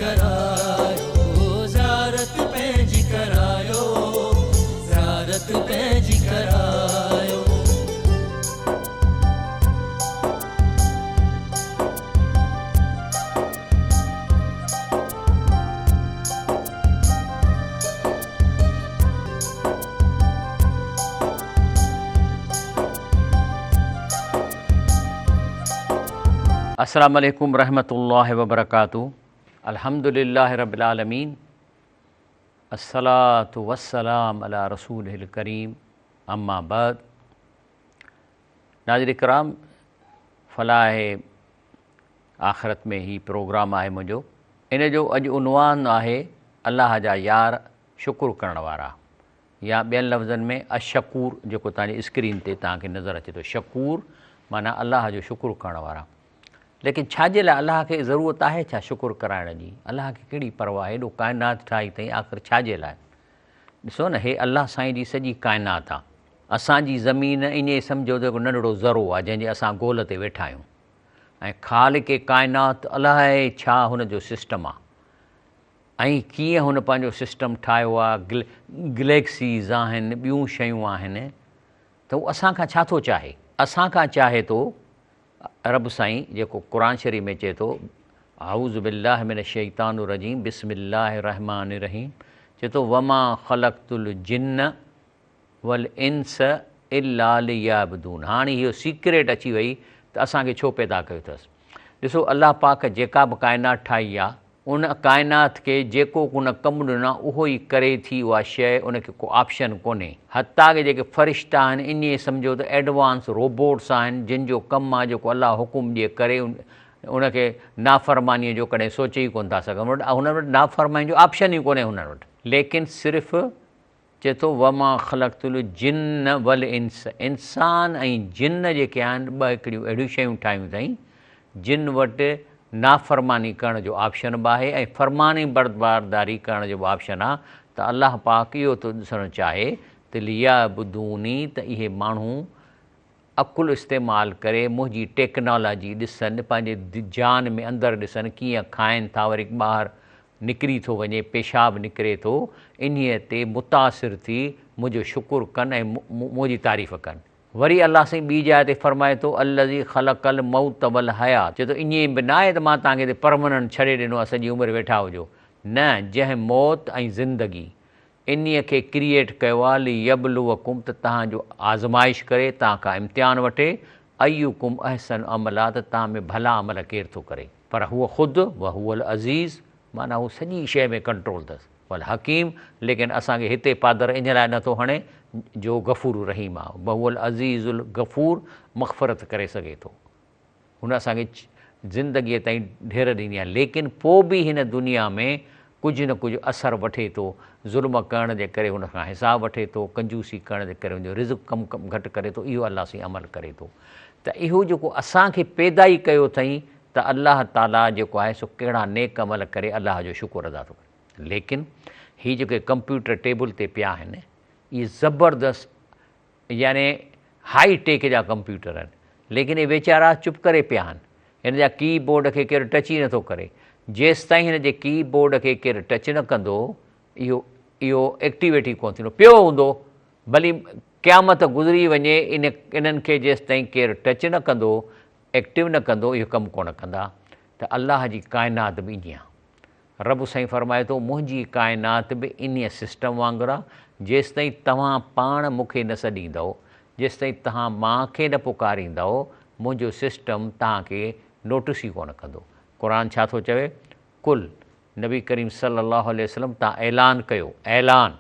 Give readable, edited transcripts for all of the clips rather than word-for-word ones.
ڪرايو، زيارت پنهنجي ڪرايو، زيارت پنهنجي ڪرايو. السلام عليڪم رحمة الله وبرڪاته الحمد لله رب العالمين الصلاة والسلام علي رسوله الڪريم اما بعد ناظرين ڪرام فلاح آخرت ۾ هي پروگرام آهي منهنجو ان جو اڄ عنوان آهي الله جا يار شڪر ڪرڻ وارا يا ٻين لفظن ۾ الشڪور جيڪو توهان جي اسڪرين تي توهان کي نظر اچي ٿو شڪور معنيٰ الله جو شڪر ڪرڻ وارا ليڪن ڇا جي لاء الله کي ضرورت آهي ڇا شڪر ڪرائڻ جي الله کي ڪهڙي پرواهه ايڏو ڪائنات ٺاهي اٿئي آخر ڇا جي لاء ڏسو نه هي الله سائين جي سڄي ڪائنات آ اسان جي زمين ائين سمجهو ته هڪ ننڍڙو ذرو آ جنهن جي اسان گول تي ويٺا آهيون ۽ خالق ڪائنات الائي ڇا هن جو سسٽم آ ۽ ڪيئن هن پنهنجو سسٽم ٺاهيو آ، گليڪسيز آهن، ٻيون شيون آهن ته هو اسان کان ڇا ٿو چاهي؟ اسان کان چاهي ٿو رب سائين جيڪو قرآن شريف ۾ چئي ٿو اعوذ بالله من الشيطان الرجيم بسم الله الرحمٰن الرحيم چئي ٿو وما خلقت الجن والانس الا ليعبدون هاڻي اهو سيڪريٽ اچي وئي ته اسان کي ڇو پيدا ڪيو اٿس ڏسو الله پاڪ جيڪا به ڪائنات ٺاهي آ ان ڪائنات کي جيڪو ان ڪم ڏنو آ اهو ئي ڪري ٿي اها شيء ان کي ڪو آپشن ڪونهي حتيٰ ڪه جيڪي فرشتا آهن انهي سمجهو ته ايڊوانس روبوٽس آهن جن جو ڪم آ جيڪو الله حڪم ڏئي ڪري ان کي نافرمانيء جو ڪڏهن سوچي ئي ڪونه ٿا سگهن هنن وٽ نافرماني جو آپشن ئي ڪونهي هنن وٽ ليڪن صرف چئي ٿو، وما خلقت الجن والانس انسان ۽ جن جيڪي آهن ٻه هڪڙيون اهڙيون شيون ٺاهيون اٿائين جن وٽ نافرماني ڪرڻ جو آپشن به آهي ۽ فرماني بردبارداري ڪرڻ جو به آپشن آهي ته الله پاڪ اهو ٿو ڏسڻ چاهي ته ليعبدوني ته اهي ماڻهو عقل استعمال ڪري منهنجي ٽيڪنالاجي ڏسن، پنهنجي جان ۾ اندر ڏسن ڪيئن کائن ٿا وري ٻاهر نڪري ٿو وڃي پيشاب نڪري ٿو انهيء تي متاثر ٿي منهنجو شڪر ڪن ۽ منهنجي تعريف ڪن. وري الله سائين ٻي جاء تي فرمائي ٿو الذي خلق الموت والحيات چئي ٿو ائين به ناهي ته مان توهان کي هتي پرمننٽ ڇڏي ڏنو آهي سڄي عمر ويٺا هجو نه جنهن موت ۽ زندگي انهيء کي ڪريئيٽ ڪيو آهي ليبلوڪم ته توهان جو آزمائش ڪري، توهان کان امتحان وٺي، ايڪم احسن عملا ته توهان ۾ ڀلا عمل ڪير ٿو ڪري. پر هو خود، وهو العزيز، معنيٰ هو سڄي شيء ۾ ڪنٽرول اٿس، والحڪيم، ليڪن اسان کي هتي پادر ان لاء نه ٿو هڻي جو غفور رحيم آهي، وهو العزيز الغفور مغفرت ڪري سگهي ٿو. هن اسان کي زندگيء تائين ڍير ڏني آهي، ليڪن پوء به هن دنيا ۾ ڪجهه نه ڪجهه اثر وٺي ٿو، ظلم ڪرڻ جي ڪري هن کان حساب وٺي ٿو، ڪنجوسي ڪرڻ جي ڪري هن جو رزق ڪم گهٽ ڪري ٿو، اهو الله سائين عمل ڪري ٿو ته اهو جيڪو اسان کي پيدا ئي ڪيو اٿئين ته الله تعاليٰ جيڪو آهي سو ڪهڙا نيڪ عمل ڪري الله جو شڪر ادا ٿو ڪري، ليڪن هي جيڪي ڪمپيوٽر ٽيبل تي پيا آهن اهي زبردست يعني هائي ٽيڪ جا ڪمپيوٽر آهن ليڪن اهي ويچارا چپ ڪري پيا آهن هن جا ڪي بورڊ کي ڪير ٽچ ئي نٿو ڪري جيستائين هن جي ڪي بورڊ کي ڪير ٽچ نه ڪندو اهو اهو ايڪٽيويٽ ئي ڪونه ٿيندو پيو هوندو ڀلي قيامت گذري وڃي ان انهن کي جيستائين ڪير ٽچ نه ڪندو ايڪٽيو نه ڪندو اهو ڪم ڪونه ڪندا ته الله جي ڪائنات به ائين آهي رب سائين فرمائي ٿو، منهنجي ڪائنات به انهيء سسٽم وانگر آ، جيستائين توهان پاڻ مون کي نه سڏيندؤ، جيستائين توهان مان کي نه پڪاريندؤ، منهنجو سسٽم توهان کي نوٽس ئي ڪونه ڪندو. قرآن ڇا ٿو چوي؟ قل، نبي ڪريم صلّي اللّٰه عليه وسلّم توهان اعلان ڪيو، اعلان!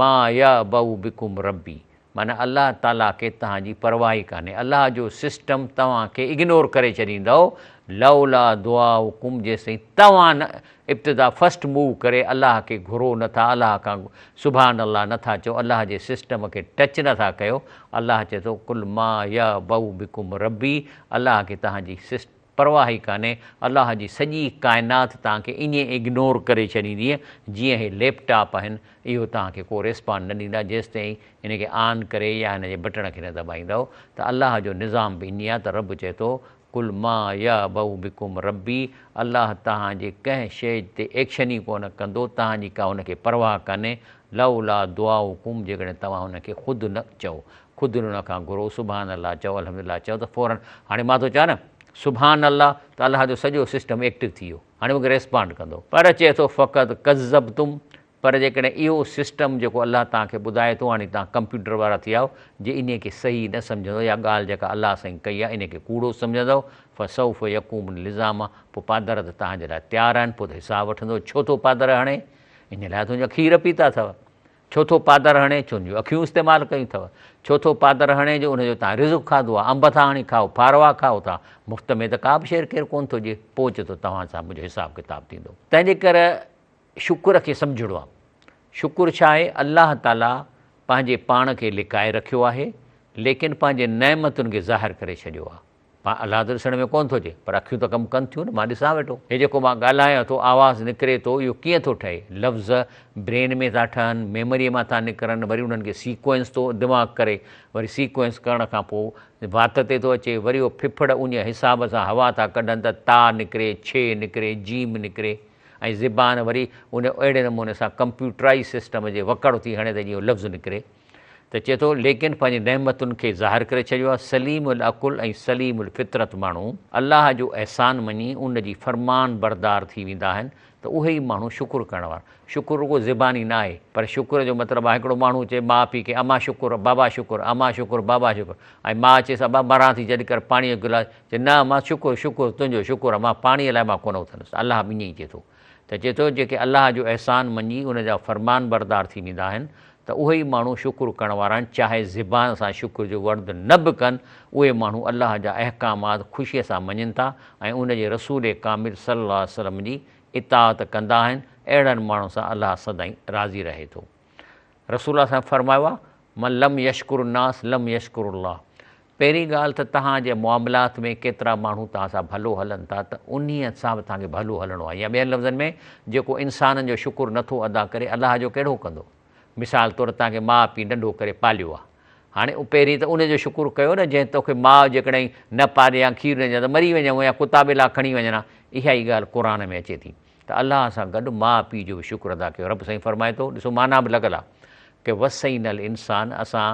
ما يعبأ بڪم ربي معنيٰ الله تعاليٰ کي توهان جي پرواهه ئي ڪانهي، الله جو سسٽم توهان کي اگنور ڪري ڇڏيندو، لولا دعاؤڪم جيستائين توهان نه ابتدا فرسٽ موو ڪري الله کي گهرو نه ٿا، الله کان سبحان الله نه ٿا چئو، الله جي سسٽم کي ٽچ نه ٿا ڪيو، الله چئي ٿو قل ما يعبأ بڪم ربي الله کي توهان جي سسٽم پرواهه ئي ڪانهي، الله جي سڄي ڪائنات توهان کي ائين اگنور ڪري ڇڏيندي جيئن هي ليپ ٽاپ آهن، اهو توهان کي ڪو ريسپانڊ نه ڏيندا جيستائين هن کي آن ڪري يا هن جي بٽڻ کي نه دٻائيندؤ ته الله جو نظام به ائين آهي ته رب چئي ٿو قل ما يعبأ بڪم ربي الله توهان جي ڪنهن شيء تي ايڪشن ئي ڪونه ڪندو، توهان جي ڪا ان کي پرواهه ڪانهي، لولا دعاؤڪم جيڪڏهن توهان ان کي خود نه چئو، خود ان کان گهرو، سبحان الله چئو، الحمدلله چئو ته فورن هاڻي مان ٿو چوان نه سبحان الله ته الله جو سڄو سسٽم ايڪٽو ٿي ويو، هاڻي مون کي ريسپانڊ ڪندو. پر چئي ٿو فقد ڪذبتم پر جيڪڏهن اهو سسٽم جيڪو الله توهان کي ٻڌائي ٿو هاڻي توهان ڪمپيوٽر وارا ٿي آهيو جي انهي کي صحيح نه سمجهندؤ يا ڳالهه جيڪا الله سائين ڪئي آهي انهي کي ڪوڙو سمجهندؤ فسوف يقوم لزاما پوء پادر ته توهان جي لاء تيار آهن پوء ته حساب وٺندو ڇو ٿو پادر هڻي انهي لاء تنهنجا کير پيتا اٿو ڇو ٿو پادر هڻي ڇو جو اکيون استعمال ڪيون اٿو ڇو ٿو پادر هڻي جو ان جو توهان رزق کاڌو آهي انب ٿا هڻي کائو ڦاروا کائو ٿا مفت ۾ ته ڪا به شير ڪير ڪونه ٿو ڏئي پوء چئي ٿو توهان سان منهنجو حساب ڪتاب ٿيندو تنهن جي ڪري شڪر کي سمجهڻو آهي. شڪر ڇا آهي؟ الله تعاليٰ پنهنجي پاڻ کي لڪائي رکيو آهي، ليڪن پنهنجي نعمتن کي ظاهر ڪري ڇڏيو آهي. پاڻ الله ته ڏسڻ ۾ ڪونه ٿو اچي، پر اکيون ته ڪم ڪن ٿيون نه، مان ڏسان ويٺو. هي جيڪو مان ڳالهايان ٿو، آواز نڪري ٿو، اهو ڪيئن ٿو ٺهي؟ لفظ برين ۾ ٿا ٺهن، ميموريء مان ٿا نڪرن، وري انهن کي سيڪوئنس ٿو دماغ ڪري، وري سيڪوئنس ڪرڻ کان پوء وات تي ٿو اچي، وري اهو ڦڦڙ انهيء حساب سان هوا ٿا ڪڍن ته تا نڪري، ڇي نڪري، جيم نڪري. ۽ زبان وري ان اهڙي نموني سان ڪمپيوٽرائيز سسٽم جي وڪڙ ٿي هڻي ته جيئن اهو لفظ نڪري ته چئي ٿو ليڪن پنهنجي نعمتن کي ظاهر ڪري ڇڏيو آهي سليم العقل ۽ سليم الفطرت ماڻهو الله جو احسان مڃي ان جي فرمان بردار ٿي ويندا آهن ته اهي ئي ماڻهو شڪر ڪرڻ وارا شڪر رڳو زباني نه آهي پر شڪر جو مطلب آهي هڪڙو ماڻهو چئي ماء پيء کي اما شڪر بابا شڪر اما شڪر بابا شڪر ۽ ماء چيس ابا مران ٿي جڏ ڪر پاڻي جو گلاس چي نه امان شڪر شڪر تنهنجو شڪر امان پاڻيء لاء مان ڪونه اٿندس. الله به ائين ئي چئي ٿو ته چئي ٿو جيڪي الله جو احسان مڃي ان جا فرمانبردار ٿي ويندا آهن ته اهي ئي ماڻهو شڪر ڪرڻ وارا آهن چاهي زبان سان شڪر جو ورد نه به ڪن اهي ماڻهو الله جا احڪامات خوشيء سان مڃين ٿا ۽ ان جي رسول ڪامل صلي الله عليه وسلم جي اطاعت ڪندا آهن اهڙن ماڻهن سان الله سدائين راضي رهي ٿو. رسول الله صلعم فرمايو آهي من لم يشڪر الناس لم يشڪر الله پهرين ڳالهه ته توهان جي معاملات ۾ ڪيترا ماڻهو توهان سان ڀلو هلن ٿا ته انهيء سان به توهان کي ڀلو هلڻو آهي يا ٻين لفظن ۾ جيڪو انسانن جو شڪر نه ٿو ادا ڪري الله جو ڪهڙو ڪندو؟ مثال طور توهان کي ماء پيء ننڍو ڪري پاليو آهي هاڻي پهرين ته ان جو شڪر ڪيو نه جنهن توکي ماء جيڪڏهن نه پالي ها کير نه ڏئي ها ته مري وڃين يا ڪتا ٻيلا کڻي وڃن ها اها ئي ڳالهه قرآن ۾ اچي ٿي ته الله سان گڏ ماء پيء جو به شڪر ادا ڪيو رب سائين فرمائي ٿو ڏسو معنيٰ به لڳل آهي ڪه وصينا الانسان اسان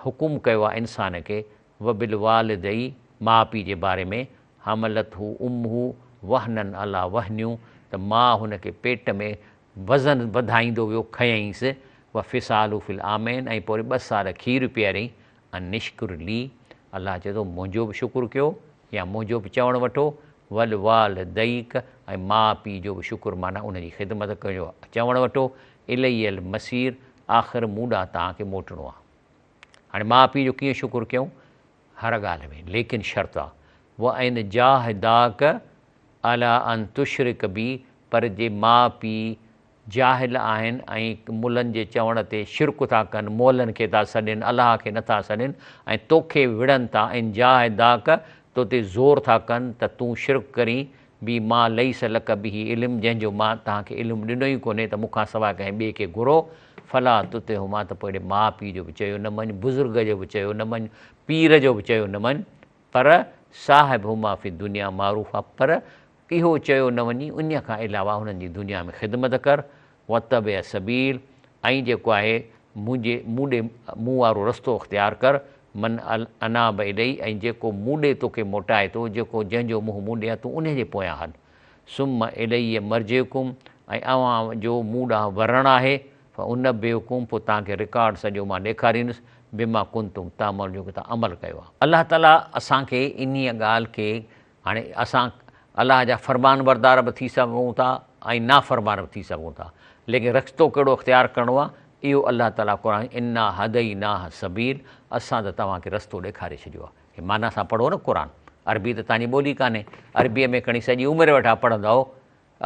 حڪم ڪيو آهي انسان کي وبالوالدي ماء پيء جي باري ۾ حملته امه وهنا علي وهن ته ماء هن کي پيٽ ۾ وزن وڌائيندو ويو کنيائينس وفصاله في العامين ۽ پوء وري ٻه سال کير پياريائين ان اشڪر لي الله چئي ٿو منهنجو به شڪر ڪيو يا منهنجو به چوڻ وٺو والوالديڪ ۽ ماء پيء جو به شڪر معنيٰ ان جي خدمت ڪيو چوڻ وٺو الي المصير آخر مون ڏانهن توهان کي موٽڻو آهي. هاڻي ماء پيء جو ڪيئن شڪر ڪيون؟ هر ڳالهه ۾ ليڪن شرط آ، وان جاهداک علي ان تشرڪ بي پر جي ماء پيء جاهل آهن ۽ ملن جي چوڻ تي شرڪ ٿا ڪن، مئلن کي ٿا سڏين، الله کي نٿا سڏين ۽ توکي وڙهن ٿا، ان جاهداک تو تي زور ٿا ڪن ته تون شرڪ ڪرين، بي ما ليس لک به علم جنهن جو مان توهان کي علم ڏنو ئي ڪونهي ته مون کان سواء ڪنهن ٻئي کي گهرو، فلا تطعهما ته پوء اهڙي ماء پيء جو به چيو نه مڃ، بزرگ جو به چيو نه مڃ، پير جو به چيو نه مڃ، پر صاحبهما في الدنيا معروفا پر اهو چيو نه وڃي انهيء کان علاوه هنن جي دنيا ۾ خدمت ڪر، واتبع سبيل ۽ جيڪو آهي منهنجي مون ڏي مون وارو رستو اختيار ڪر، من اناب الي ۽ جيڪو مون ڏي توکي موٽائي ٿو، جيڪو جنهن جو منهن مون ڏي آهي تون انهي جي پويان هل. ثم الي مرجعڪم ۽ اوهان جو مون ڏانهن ورڻ آهي، فانبئڪم پوء توهان کي رڪارڊ سڄو مان ڏيکاريندس، بما ڪنتم تعملون جيڪو توهان عمل ڪيو آهي. الله تعاليٰ اسان کي انهيء ڳالهه کي هاڻي اسان الله جا فرمانبردار به ٿي سگهون ٿا ۽ نافرمان به ٿي سگهون ٿا ليڪن رستو ڪهڙو اختيار ڪرڻو آهي اهو الله تعاليٰ قرآن انا هديناه السبيل اسان ته توهان کي رستو ڏيکاري ڇڏيو آهي هي معنيٰ سان پڙهو نه قرآن عربي ته توهان جي ٻولي ڪانهي عربيء ۾ کڻي سڄي عمر ويٺا پڙهندؤ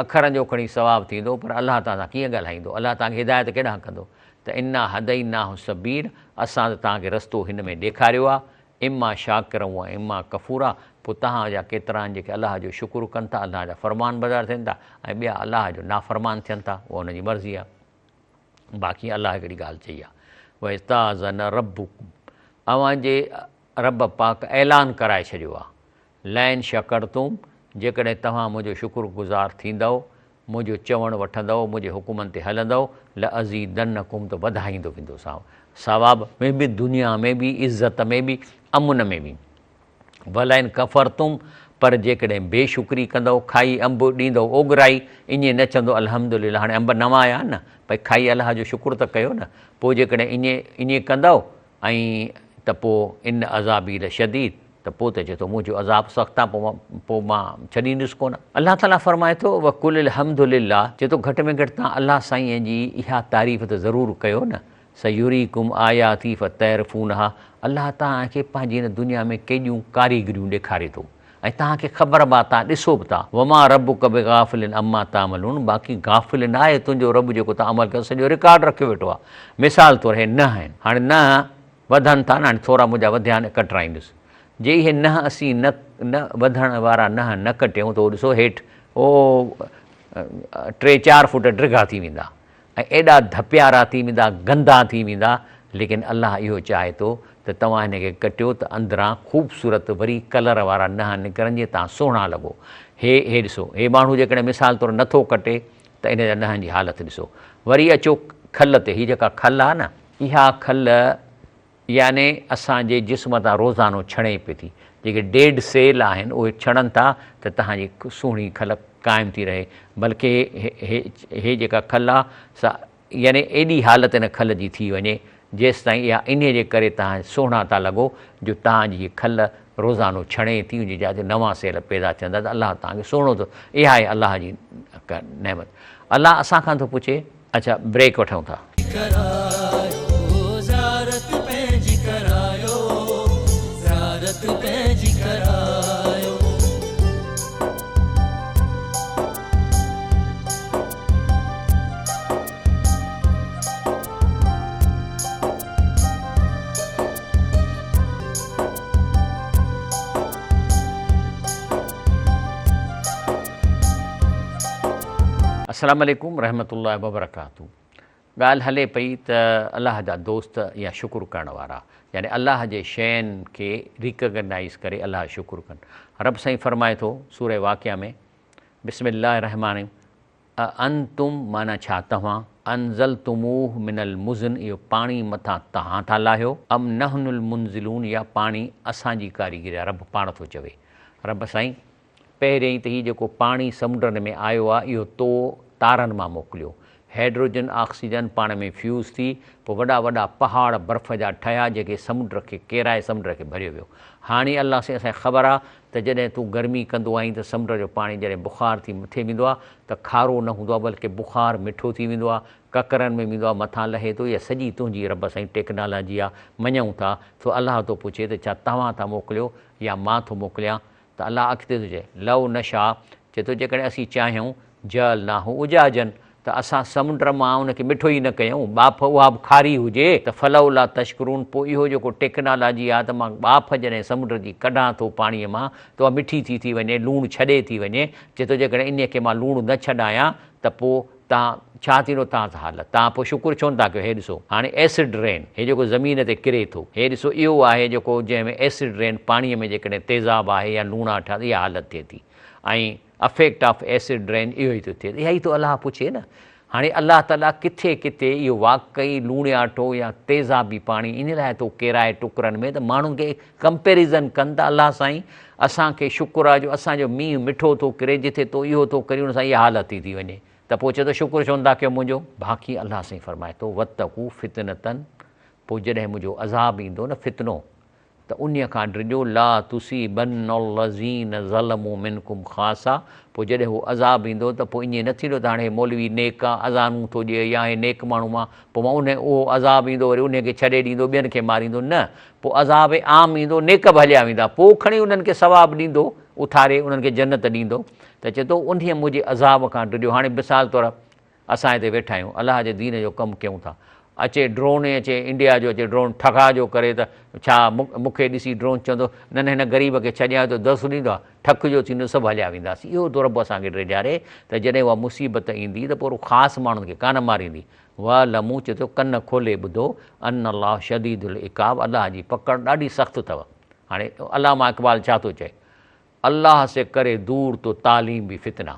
اکرن جو کڻي ثواب ٿيندو پر الله توهان سان ڪيئن ڳالهائيندو الله توهان کي هدايت ڪيڏانهن ڪندو ته انا هديناه السبيل اسان ته توهان کي رستو هن ۾ ڏيکاريو آهي اما شاڪرا و اما ڪفورا پوء توهان جا ڪيترا آهن جيڪي الله جو شڪر ڪن ٿا الله جا فرمانبردار ٿين ٿا ۽ ٻيا الله جو نافرمان ٿين ٿا اها انهن جي مرضي آهي باقي الله هڪڙي ڳالهه چئي آهي واذ تاذن ربڪم اوهان جي رب پاڪ اعلان ڪرائي ڇڏيو آهي لئن شڪرتم، جيڪڏهن توهان منهنجو شڪر گذار ٿيندؤ، منهنجو چوڻ وٺندؤ، منهنجي حڪمن تي هلندؤ، لازيدنڪم ته وڌائيندو ويندوسانو، ثواب ۾ به، دنيا ۾ به، عزت ۾ به، امن ۾ به. ولئن ڪفرتم، پر جيڪڏهن بي شڪري ڪندؤ، کائي انب ڏيندؤ اوڳرائي، ائين نه چوندؤ الحمدلله هاڻي انب نوان آيا آهن نه، ڀئي کائي الله جو شڪر ته ڪيو نه، پوء جيڪڏهن ائين ائين ڪندؤ ۽ ته پوء ان عذابي لشديد ته پوء ته چئي ٿو منهنجو عذاب سخت آهي پوء مان پوء مان ڇڏيندس ڪونه. الله تعاليٰ فرمائي ٿو وقل الحمد لله چئي ٿو گهٽ ۾ گهٽ توهان الله سائينء جي اها تعريف ته ضرور ڪيو نه سيريڪم آياتي فتعرفونها الله توهان کي پنهنجي هن دنيا ۾ ڪيڏيون ڪاريگريون ڏيکاري ٿو ۽ توهان کي خبر به آهي توهان ڏسو به ٿا. وما ربک بغافل عما تعملون باقي غافل نه آهي تنهنجو رب جيڪو توهان عمل ڪيو سڄو رڪارڊ رکيو ويٺو آهي. مثال طور هي ننهن آهن هاڻي ننهن وڌن ٿا نه هاڻي ٿورا منهنجا وڌيا آهن ڪٽرائيندس جي اهي ننهن اسين نه نه وڌڻ وارا ننهن نه ڪٽيون ته هو ڏسو هيٺ او ٽي چار فوٽ ڊگها ٿي ويندا. ۽ ايڏا ڌپيارا ٿي ويندا، گندا ٿي ويندا، ليڪن الله اهو چاهي ٿو ته توهان هن کي ڪٽيو ته اندران خوبصورت وري ڪلر وارا نهن نڪرن جيئن توهان سهڻا لڳو. هي هي ڏسو، هي ماڻهو جيڪڏهن مثال طور نٿو ڪٽي ته ان جا نهن جي حالت ڏسو. وري اچو کل تي، هي جيڪا کل آهي نه، اها کل يعني اسان جي جسم تان روزانو ڇڻي پئي ٿي. جيڪي ڊيڊ سيل آهن اهي ڇڻن ٿا ته توهان جي سهڻي کل قائم ٿي رهي بلڪه هي هي جيڪا کل آ سا يعني ايڏي حالت ان کل جي ٿي وڃي جيستائين اها انهي جي ڪري توهان سهڻا ٿا لڳو جو توهان جي هي کل روزانو ڇڻي ٿي ان جي جاء تي نوان سيل پيدا ٿين ٿا ته الله توهان کي سهڻو ٿو اها آهي الله جي نعمت الله اسان کان ٿو پڇي اڇا بريڪ وٺون ٿا. ڪرايو زيارت پنهنجي ڪرايو زيارت پنهنجي ڪرايو. السلام عليڪم رحمة الله وبرڪاته ڳالهه هلي پئي ته الله جا دوست يا شڪر ڪرڻ وارا يعني الله جي شين کي ريڪگنائيز ڪري الله جو شڪر ڪن رب سائين فرمائي ٿو سوره واقعه ۾ بسم الله الرحمٰن الرحيم اانتم معنيٰ ڇا توهان، انزلتموه من المزن اهو پاڻي مٿان توهان ٿا لاهيو، ام نحن المنزلون يا پاڻي اسان جي ڪاريگري آهي، رب پاڻ ٿو چوي. رب سائين پهريائين ته هي جيڪو پاڻي سمنڊن ۾ آيو آهي اهو تو تارن مان موڪليو، هيڊروجن آڪسيجن پاڻ ۾ فيوز ٿي پوء وڏا وڏا پهاڙ برف جا ٺهيا جيڪي سمنڊ کي ڪيرائي سمنڊ کي ڀريو ويو. هاڻي الله سائين اسان کي خبر آهي ته جڏهن تون گرمي ڪندو آهين ته سمنڊ جو پاڻي جڏهن بخار ٿي مٿي ويندو آهي ته کارو نه هوندو آهي بلڪه بخار مٺو ٿي ويندو آهي، ڪڪرن ۾ ويندو آهي مٿان لهي ٿو اها سڄي تنهنجي رب سائين ٽيڪنالاجي آهي مڃون ٿا سو الله ٿو پڇي ته ڇا توهان ٿا موڪليو يا مان ٿو موڪليان ته الله اڳتي ٿو چئي لو نشاء چئي ٿو جيڪڏهن اسين چاهيون جعلناه اجاجا ته اسان سمنڊ مان ان کي مٺو ئي نه ڪيون، ٻاڦ اها به کاري هجي ته فلولا تشڪرون پوء اهو جيڪو ٽيڪنالاجي آهي ته مان ٻاڦ جڏهن سمنڊ جي ڪڍان ٿو پاڻيء مان ته اها مٺي ٿي ٿي وڃي، لوڻ ڇڏي ٿي وڃي، چئي ٿو جيڪڏهن انهيء کي مان لوڻ نه ڇڏايان ته پوء تان ڇا ٿيندو تان سان حالت، تان پوء شڪر ڇو نه ٿا ڪيو، هي ڏسو هاڻي ايسڊ رين هي جيڪو زمين تي ڪري ٿو، هي ڏسو اهو آهي جيڪو جنهن ۾ ايسڊ رين پاڻيء ۾ جيڪڏهن تيزاب آهي يا لوڻاٺ آهي ته اها حالت ٿئي ٿي ۽ افيڪٽ آف ايسڊ رين اهو ئي ٿو ٿئي اها ئي ٿو الله پڇي نه هاڻي الله تعالي ڪٿي ڪٿي اهو واقعي لوڻياٺو يا تيزابي پاڻي ان لاء ٿو ڪيرائي ٽڪرن ۾ ته ماڻهن کي ڪمپيريزن ڪن ته الله سائين اسان کي شڪر آهي جو اسان جو مينهن مٺو ٿو ڪري جٿي تو اهو ٿو ڪرين ان سان اها حالت ٿي ٿي وڃي ته پوء چئي ٿو شڪر ڇو نٿا ڪيو منهنجو باقي الله سائين فرمائي ٿو واتقو فتنة پوء جڏهن منهنجو عذاب ايندو نه فتنو ته انهيء کان ڊڄو، لا تصيبن الذين ظلموا منڪم خاصة، پوء جڏهن اهو عذاب ايندو ته پوء ائين نه ٿيندو ته هاڻي هي مولوي نيڪ آ، اذانون ٿو ڏئي يا هي نيڪ ماڻهو آ، پوء مان انهي اهو عذاب ايندو وري انهي کي ڇڏي ڏيندو ٻين کي ماريندو، نه، پوء عذاب عام ايندو، نيڪ به هليا ويندا، پوء کڻي انهن کي ثواب ڏيندو، اٿاري انهن کي جنت ڏيندو، ته چئي ٿو انهيء منهنجي عذاب کان ڊڄو، هاڻي مثال طور اسان هتي ويٺا آهيون الله جي دين جو ڪم ڪيون ٿا اچي ڊرون اچي انڊيا جو اچي ڊرون ٺڪا جو ڪري ته ڇا مون کي ڏسي ڊرون چوندو نه نه هن غريب کي ڇڏيان ٿو درس ڏيندو آهي ٺڪ جو ٿيندو سڀ هليا وينداسين اهو ٿو رب اسان کي ڊيڄاري ته جڏهن اها مصيبت ايندي ته پوء خاص ماڻهن کي ڪانه ماريندي واعلمو چئي ٿو ڪن کولي ٻڌو ان الله شديد العقاب الله جي پڪڙ ڏاڍي سخت اٿو هاڻي علامه اقبال ڇا ٿو چئي. الله سي ڪري دور تو تعليم به فتنه.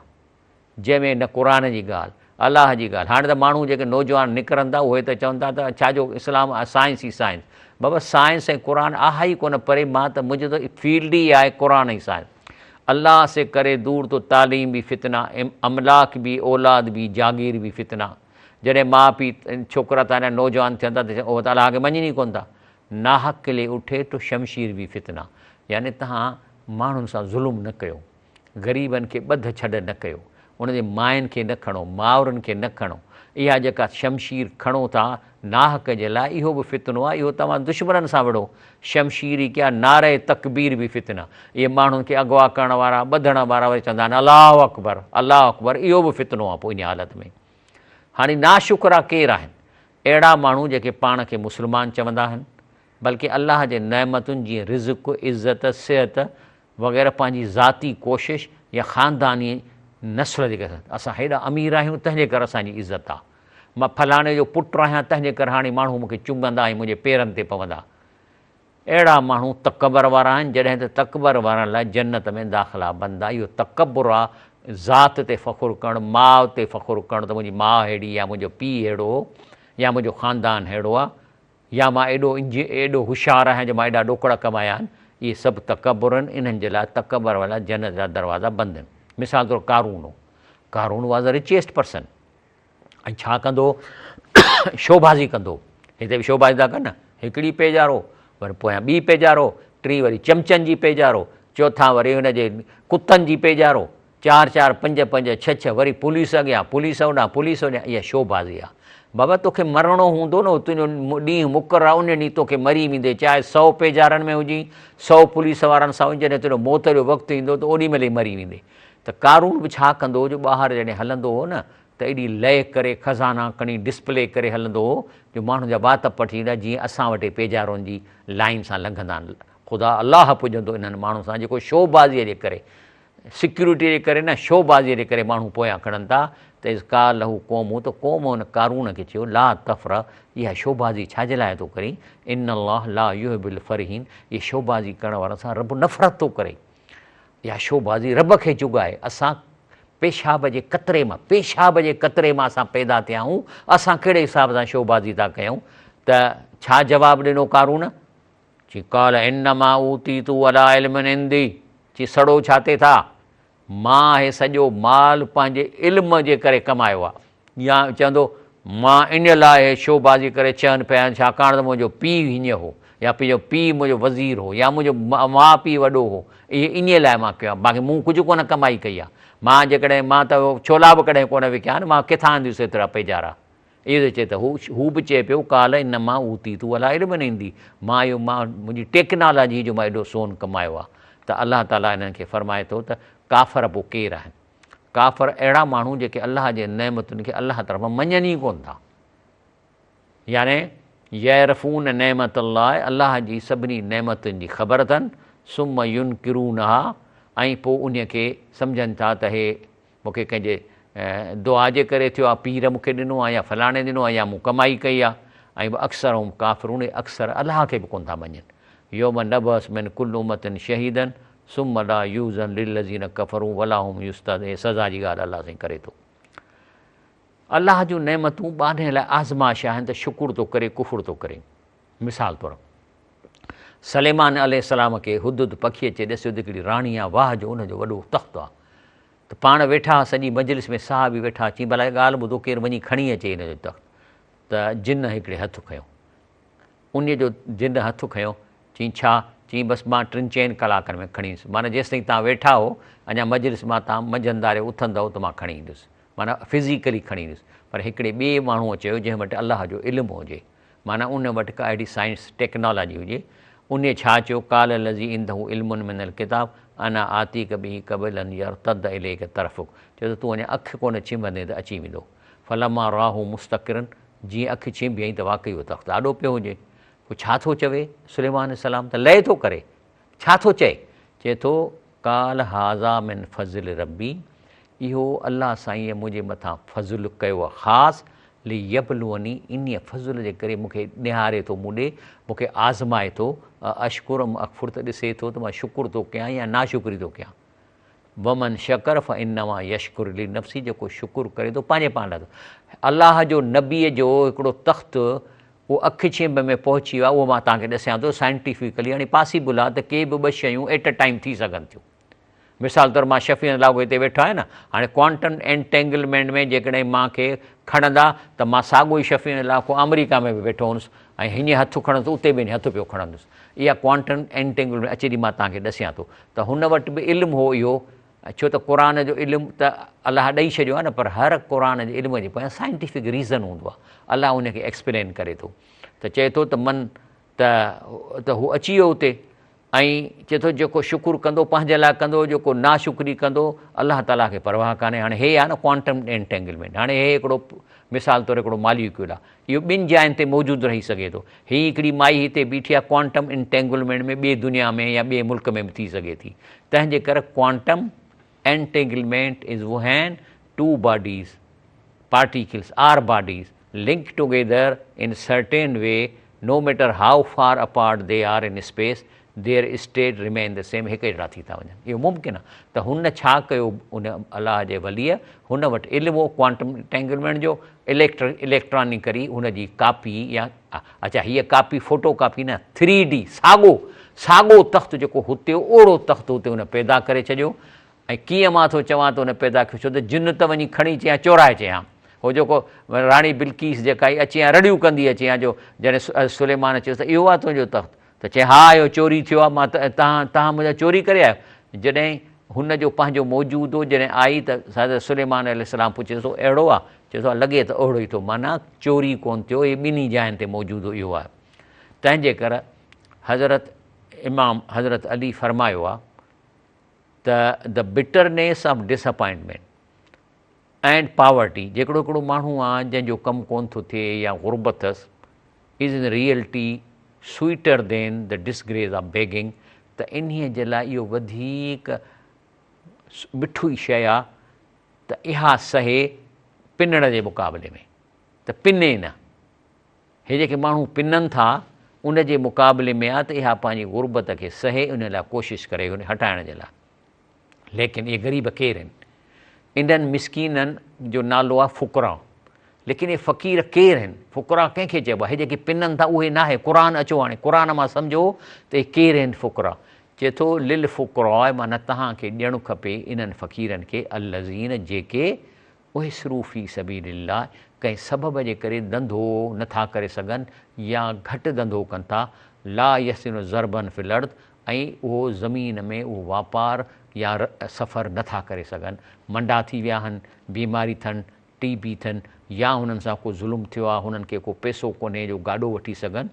جنهن ۾ نه قرآن جي ڳالهه، الله جي ڳالهه. هاڻي ته ماڻهو جيڪي نوجوان نڪرن ٿا اهي ته چون ٿا ته ڇا جو اسلام آهي سائنس ئي سائنس. بابا سائنس ۽ قرآن آهي ئي ڪونه پري مان ته منهنجو ته فيلڊ ئي آهي قرآن ۽ سائنس. الله سي ڪري دور تو تعليم به فتنه، املاڪ به اولاد به جاگير به فتنه. جڏهن ماء پيء ڇوڪرا ته اڃا نوجوان ٿين ٿا ته اهي ته الله کي مڃين ئي ڪونه ٿا. ناحق لي اٺي تو شمشير به فتنه. يعني توهان ماڻهن سان ظلم نه ڪيو. غريبن کي ٻڌ ڇڏ نه ڪيو، ان جي ماين کي نه کڻو، مائرن کي نه کڻو، اها جيڪا شمشير کڻو ٿا ناحق جي لاء اهو به فتنو آهي، اهو توهان دشمنن سان وڙهو، شمشير ئي ڪيا نعره تڪبير به فتنه، اهي ماڻهن کي اغوا ڪرڻ وارا، ٻڌڻ وارا وري چوندا آهن الله اڪبر، الله اڪبر، اهو به فتنو آهي پوء انهي حالت ۾ هاڻي ناشڪرا ڪير آهن؟ اهڙا ماڻهو جيڪي پاڻ کي مسلمان چوندا آهن، بلڪه الله جي نعمتن جيئن رزق، عزت، صحت، وغيره پنهنجي ذاتي ڪوشش يا خانداني نسل جي ڪري اسان هيڏا امير آهيون تنهن جي ڪري اسان جي عزت آ. مان فلاڻي جو پٽ آهيان تنهن جي ڪري هاڻي ماڻهو مون کي چمندا ۽ منهنجي پيرن تي پوندا. اهڙا ماڻهو تڪبر وارا آهن جڏهن ته تڪبر وارن لاء جنت ۾ داخلا بند آ. اهو تڪبر آ ذات تي فخر ڪرڻ، ماء تي فخر ڪرڻ ته منهنجي ماء ههڙي يا منهنجو پيء ههڙو هو يا منهنجو خاندان ههڙو آ. يا مان ايڏو انجي ايڏو هوشيار آهيان جو مان ايڏا ڏوڪڙ ڪمايا آهن، اهي سڀ تڪبر آهن، انهن جي لاء تڪبر وارن لاء جنت جا دروازا بند آهن. مثال طور قارون هو، قارون واز ا رچيسٽ پرسن ۽ ڇا ڪندو هو شوبازي ڪندو هو، هتي به شوبازي ٿا ڪن نه، هڪڙي پيجارو، وري پويان ٻي پيجارو، ٽين وري چمچن جي پيجارو، چوٿان وري هن جي ڪتن جي پيجارو، چار چار پنج پنج ڇهه ڇهه وري پوليس اڳيان پوليس هوڏانهن پوليس هوڏانهن اها شو بازي آ بابا توکي مرڻو هوندو نه تنهنجو ڏينهن مقرر آ ان ڏينهن توکي مري ويندي چاهي سو پيجارن ۾ هجين سو پوليس وارن سان هجين جڏهن تنهنجو موت جو وقت ايندو ته اوڏي مهل ئي مري ويندي ته قارون به ڇا ڪندو هو جو ٻاهر جڏهن هلندو هو نه ته ايڏي لئه ڪري خزانا کڻي ڊسپلي ڪري هلندو هو جو ماڻهن جا وات پٽجي ويندا جيئن اسان وٽ پيجارن جي لائين سان لنگهندا آهن خدا الله پڄندو انهن ماڻهن سان جيڪو شو بازيء جي ڪري سيڪيورٽيء جي ڪري نه، شو بازيء جي ڪري ماڻهو پويان کڻن ٿا ته اذ قال له قومه ته قوم ان قارون کي چيو لا تفرح اها شو بازي ڇا جي لاء ٿو ڪرين ان الله لا يحب الفرحين اهي شو بازي ڪرڻ وارن سان رب نفرت ٿو ڪري اها شو بازي رب کي چڳائي اسان پيشاب جي قطري مان پيشاب جي قطري مان اسان پيدا ٿيا آهيون اسان ڪهڙي حساب سان شو بازي ٿا ڪيون ته ڇا جواب ڏنو قارون چي قال انما اوتيت علي علم عندي چي سڙو ڇا تي ٿا مان هي سڄو مال پنهنجي علم جي ڪري ڪمايو آ يا چوندو مان ان لاء هي شو بازي ڪري چهن پيا آهن ڇاڪاڻ ته منهنجو پيء هيئن هو يا پنهنجو پيء منهنجو وزير هو يا منهنجو ماء پيء وڏو هو اهي انهي لاء مان ڪيو آ باقي مون ڪجهه ڪونه ڪمائي ڪئي آ مان جيڪڏهن مان ته ڇولا به ڪڏهن ڪونه وڪيا آهن مان ڪٿان آنديس ايترا پيجارا اهو ٿو چئي ته هو هو به چئي پيو قال انما اوتيت علي علم عندي مان اهو مان منهنجي ٽيڪنالاجي جو مان ايڏو سون ڪمايو آهي ته الله تعاليٰ انهن کي فرمائي ٿو ته ڪافر پوء ڪير آهن ڪافر اهڙا ماڻهو جيڪي الله جي نعمتن کي الله طرفان مڃن ئي ڪونه ٿا يعني يعرفون نعمت الله الله جي سڀني نعمتن جي خبر اٿن ثم ينڪرونها ۽ پوء ان کي سمجهن ٿا ته هي مون کي ڪنهن جي دعا جي ڪري ٿيو آهي، پير مون کي ڏنو آهي يا فلاڻي ڏنو آهي يا مون ڪمائي ڪئي آهي ۽ واڪثرهم ڪافرون اهي اڪثر الله کي به ڪونه ٿا مڃين. يوم نبعث من ڪل امة شهيدا ثم لا يؤذن للذين ڪفروا ولا هم يستعتبون هي سزا جي ڳالهه الله سائين ڪري ٿو. الله جون نعمتون ٻانهي لاء آزمائش آهن ته شڪر ٿو ڪري ڪفر ٿو ڪري. مثال طور سليمان عليه السلام کي هدهد پکي اچي ڏسيو ته هڪڙي راڻي آ واهه جو ان جو وڏو تخت آ ته پاڻ ويٺا سڄي مجلس ۾ صحابي ويٺا چين ڀلا ڳالهه ٻڌو ڪير وڃي کڻي اچي هن جو تخت ته جن هڪڙي هٿ کنيو ان جو جن هٿ کنيو چين ڇا چين بس مان ٽن چئن ڪلاڪن ۾ کڻي ايندس معنيٰ جيستائين تان ويٺا هو اڃا مجلس مان تان منجهنداري اٿندؤ ته مان کڻي ايندس معنيٰ فزيڪلي کڻي ايندس پر هڪڙي ٻئي ماڻهوء چيو جنهن وٽ الله جو علم هجي معنيٰ ان وٽ ڪا اهڙي سائنس، ٽيڪنالاجي هجي. انهيء ڇا چيو، قال الذي عنده علم من الڪتاب انا آتيڪ به قبل ان يرتد اليڪ طرفک چيو ته تون اڃا اک ڪونه ڇنڀندين ته اچي ويندو. فلما رآه مستقرا جيئن اک ڇنڀيائين ته واقعي اهو تخت آڏو پيو هجي. پوء ڇا ٿو چوي سليمان عليه السلام ته لئه ٿو ڪري. ڇا ٿو چئي؟ چئي ٿو، قال هذا من فضل ربي اهو الله سائينء منهنجي مٿان فضل ڪيو آهي خاص ليبلوني انهيء فضل جي ڪري مون کي نهاري ٿو مون ڏي، مون کي آزمائي ٿو، ااشڪر ام اڪفر ته ڏسي ٿو ته مان شڪر ٿو ڪيان يا ناشڪري ٿو ڪيان. ومن شڪر فانما يشڪر لنفسه جيڪو شڪر ڪري ٿو پنهنجي پاڻ لاء ٿو. الله جو نبيء جو هڪڙو تخت اهو اک ڇينڀ ۾ پهچي ويو آهي اهو مان توهان کي ڏسيان ٿو سائنٽيفڪلي هاڻي پاسيبل آهي ته ڪي به ٻه شيون ايٽ ا ٽائيم ٿي سگهن ٿيون. مثال طور مان شفيع لاڳو هتي ويٺو آهيان نه هاڻي ڪوانٽم انٽينگلمينٽ ۾ جيڪڏهن مان کي کڻندا ته مان ساڳو ئي شفيع لاکو آمريڪا ۾ به ويٺو هوندس ۽ هيئن هٿ کڻندس اتي به هيئن هٿ پيو کڻندس اها ڪوانٽم انٽينگلمينٽ اچي ڏي مان توهان کي ڏسيان ٿو ته هن وٽ به علم هو اهو ڇو ته قرآن جو علم ته الله ڏئي ڇڏيو آهي نه پر هر قرآن جي علم جي پويان سائنٽيفڪ ريزن هوندو آهي الله ان کي ايڪسپلين ڪري ٿو ته چئي ٿو ته من ته ته هو اچي ويو اتي ۽ چئي ٿو جيڪو شڪر ڪندو پنهنجي لاء ڪندو جيڪو ناشڪري ڪندو الله تعاليٰ کي پرواهه ڪانهي هاڻي هي آهي نه ڪوانٽم انٽينگلمينٽ هاڻي هي هڪڙو مثال طور هڪڙو ماليڪيول آهي اهو ٻن جاين تي موجود رهي سگهي ٿو هي هڪڙي مائي هتي بيٺي آهي ڪوانٽم انٽينگلمينٽ ۾ ٻي دنيا ۾ يا ٻئي ملڪ ۾ به ٿي سگهي ٿي تنهن جي ڪري quantum entanglement is when two bodies particles or bodies link together in certain way no matter how far apart they are in space their state remain the same هڪ جهڙا ٿي ٿا وڃن اهو ممڪن آهي ته هن ڇا ڪيو ان الله جي وليء هن وٽ علم هو ڪوانٽم انٽينگلمينٽ جو اليڪٽرانڪري هن جي ڪاپي يا اچا هيء ڪاپي فوٽو ڪاپي نه ٿري ڊي ساڳو ساڳو تخت جيڪو هتي هو اوڙو تخت هتي هن پيدا ڪري ڇڏيو ۽ ڪيئن مان ٿو چوان ته هن پيدا ڪيو ڇو ته جن ته وڃي کڻي اچي ها چورائي اچي ها هو جيڪو راڻي بلقيس جيڪا آئي اچي ها رڙيون ڪندي اچي ها جو جڏهن سليمان چيس ته اهو آهي تنهنجو تخت ته چئي ها اهو چوري ٿيو آهي مان تهان تهان منهنجا چوري ڪري آيو جڏهن هن جو پنهنجو موجود هو جڏهن آئي ته حضرت سليمان عليه السلام پڇيس ٿو اهڙو آهي چئي ٿو لڳي ته اهڙو ئي ٿو معنيٰ چوري ڪونه ٿيو هي ٻنهي جاين تي موجود هو اهو آهي تنهن جي ڪري حضرت امام حضرت علي فرمايو آهي ته the bitterness of disappointment and poverty جيڪڙو هڪڙو ماڻهو آ جنهن جو ڪم ڪون ٿو ٿئي يا غربت اٿس is in reality sweeter than the disgrace of begging ته انهيء جي لاء اهو وڌيڪ مٺي شيء آ ته اها سهي پنڻ جي مقابلي ۾ ته پني نه. هي جيڪي ماڻهو پنن ٿا ان جي مقابلي ۾ آ ته اها پنهنجي غربت کي سهي ان لاء ڪوشش ڪري ان هٽائڻ جي لاء. ليڪن اهي غريب ڪير آهن؟ انهن مسڪينن جو نالو آ فقراء. ليڪن اهي فقير ڪير آهن؟ فقراء ڪنهن کي چئبو آ؟ هي جيڪي پنن ٿا اهي ناهي. قرآن اچو هاڻي قرآن مان سمجهو ته اهي ڪير آهن فقراء. چئي ٿو للفقراء معنيٰ توهان کي ڏيڻ کپي انهن فقيرن کي الذين جيڪي احصروا في سبيل الله ڪنهن سبب جي ڪري ڌنڌو نه ٿا ڪري سگهن يا گهٽ ڌنڌو ڪن ٿا، لا يستطيعون ضربا في الارض ۽ اهو زمين ۾ اهو واپار يا سفر نه ٿا ڪري سگهن، منڊا ٿي ويا آهن، بيماري ٿن، ٽي بي ٿن يا هنن سان ڪو ظلم ٿيو آهي، هنن کي ڪو پئسو ڪونهي جو گاڏو وٺي سگهن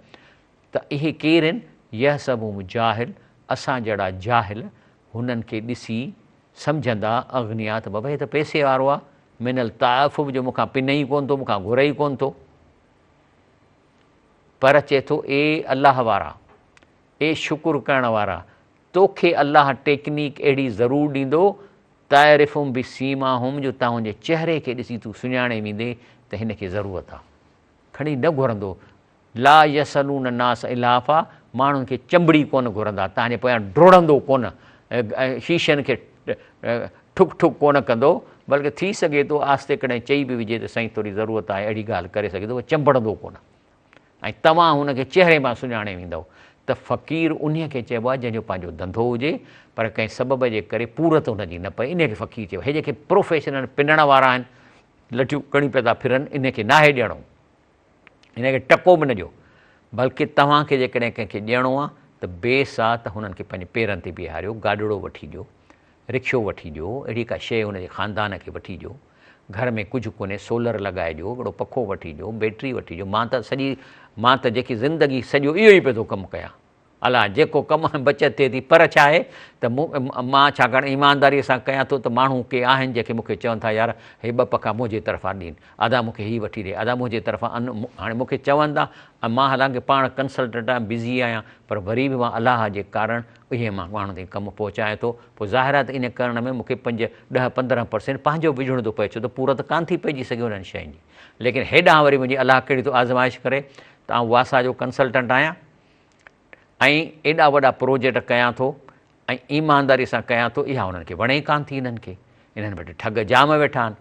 ته اهي ڪير آهن؟ يحسبهم الجاهل اسان جهڙا جاهل هنن کي ڏسي سمجهندا اغنياء ته بابا هي ته پئسي وارو آ، من التعفف جو مون کان پني ئي ڪونه ٿو، مون کان گهري ئي ڪونه ٿو. پر چئي ٿو اي الله وارا، اي شڪر ڪرڻ وارا، توکي الله ٽيڪنيڪ اهڙي ضرور ڏيندو، تعرفهم بسيماهم جو تنهنجي جي چهري کي ڏسي تون سڃاڻي ويندين ته هن کي ضرورت آ. کڻي نه گهرندو، لا يسئلون الناس الحافا ماڻهن کي چنبڙي ڪونه گهرندا، توهان جي پويان ڊوڙندو ڪونه، شيشن کي ٺڪ ٺڪ ڪونه ڪندو، بلڪه ٿي سگهي ٿو آهستي ڪڏهن چئي به وجهي ته سائين ٿوري ضرورت آهي اهڙي ڳالهه ڪري سگهي ٿو پر چنبڙندو ڪونه ۽ توهان هن کي چهري مان سڃاڻي ويندؤ ته فقير انهيء کي چئبو آهي جنهن جو پنهنجو ڌنڌو هجي پر ڪنهن سبب جي ڪري پورت هن جي نه پئي انهيء کي فقير چئبو آهي. هي جيڪي پروفيشنل پنڻ وارا آهن لٺيون کڻي پيا ٿا ڦرن انهيء کي ناهي ڏيڻو. هن کي ٽڪو به نه ڏيو، بلڪه توهان کي جيڪڏهن ڪنهن کي ڏيڻو آهي ته بيس آ ته هنن کي پنهنجي پيرن تي بيهاريو، گاڏڙو وٺي ڏيو، رڪشو وٺي ڏيو، اهڙي ڪا شيء هن جي خاندان کي وٺي ڏيو، گهر ۾ ڪجهه ڪونهي سولر لڳائي ڏيو، هڪڙو پکو وٺي ڏيو، بيٽري وٺي ڏيو، مان ته سڄي مان ته جيڪي زندگي سڄو اهو ئي پيو ٿو ڪم ڪيان. الله جيڪو ڪم ۾ بچت ٿئي ٿي پر ڇا آهي ته مون مان ڇاڪاڻ ايمانداريء سان ڪيان ٿو ته ماڻهو ڪي آهن جيڪي مون کي چون ٿا يار هي ٻه پکا منهنجي طرفان ڏين ادا مون کي هي وٺي ڏي ادا منهنجي طرفان ان هاڻي مون کي چون ٿا ۽ مان حالانڪه پاڻ ڪنسلٽنٽ آهيان بزي آهيان پر وري به مان الله جي ڪارڻ اهي مان ماڻهن تائين ڪم پهچايان ٿو پوء ظاهر آهي ته ان ڪرڻ ۾ مون کي پنج ڏهه 15 پرسينٽ پنهنجو به وجهڻو ٿو پئي ڇو ته پورت ڪانه ٿي پئجي سگهي انهن شين جي ليڪن هيڏانهن وري منهنجي الله ڪهڙي ٿو آزمائش ڪري ته آئون واسا جو ڪنسلٽنٽ آهيان ۽ ايڏا وڏا پروجيڪٽ ڪيان ٿو ۽ ايمانداري سان ڪيان ٿو اها انهن کي وڻي ئي ڪانه ٿي انهن کي انهن وٽ ٺڳ جام ويٺا آهن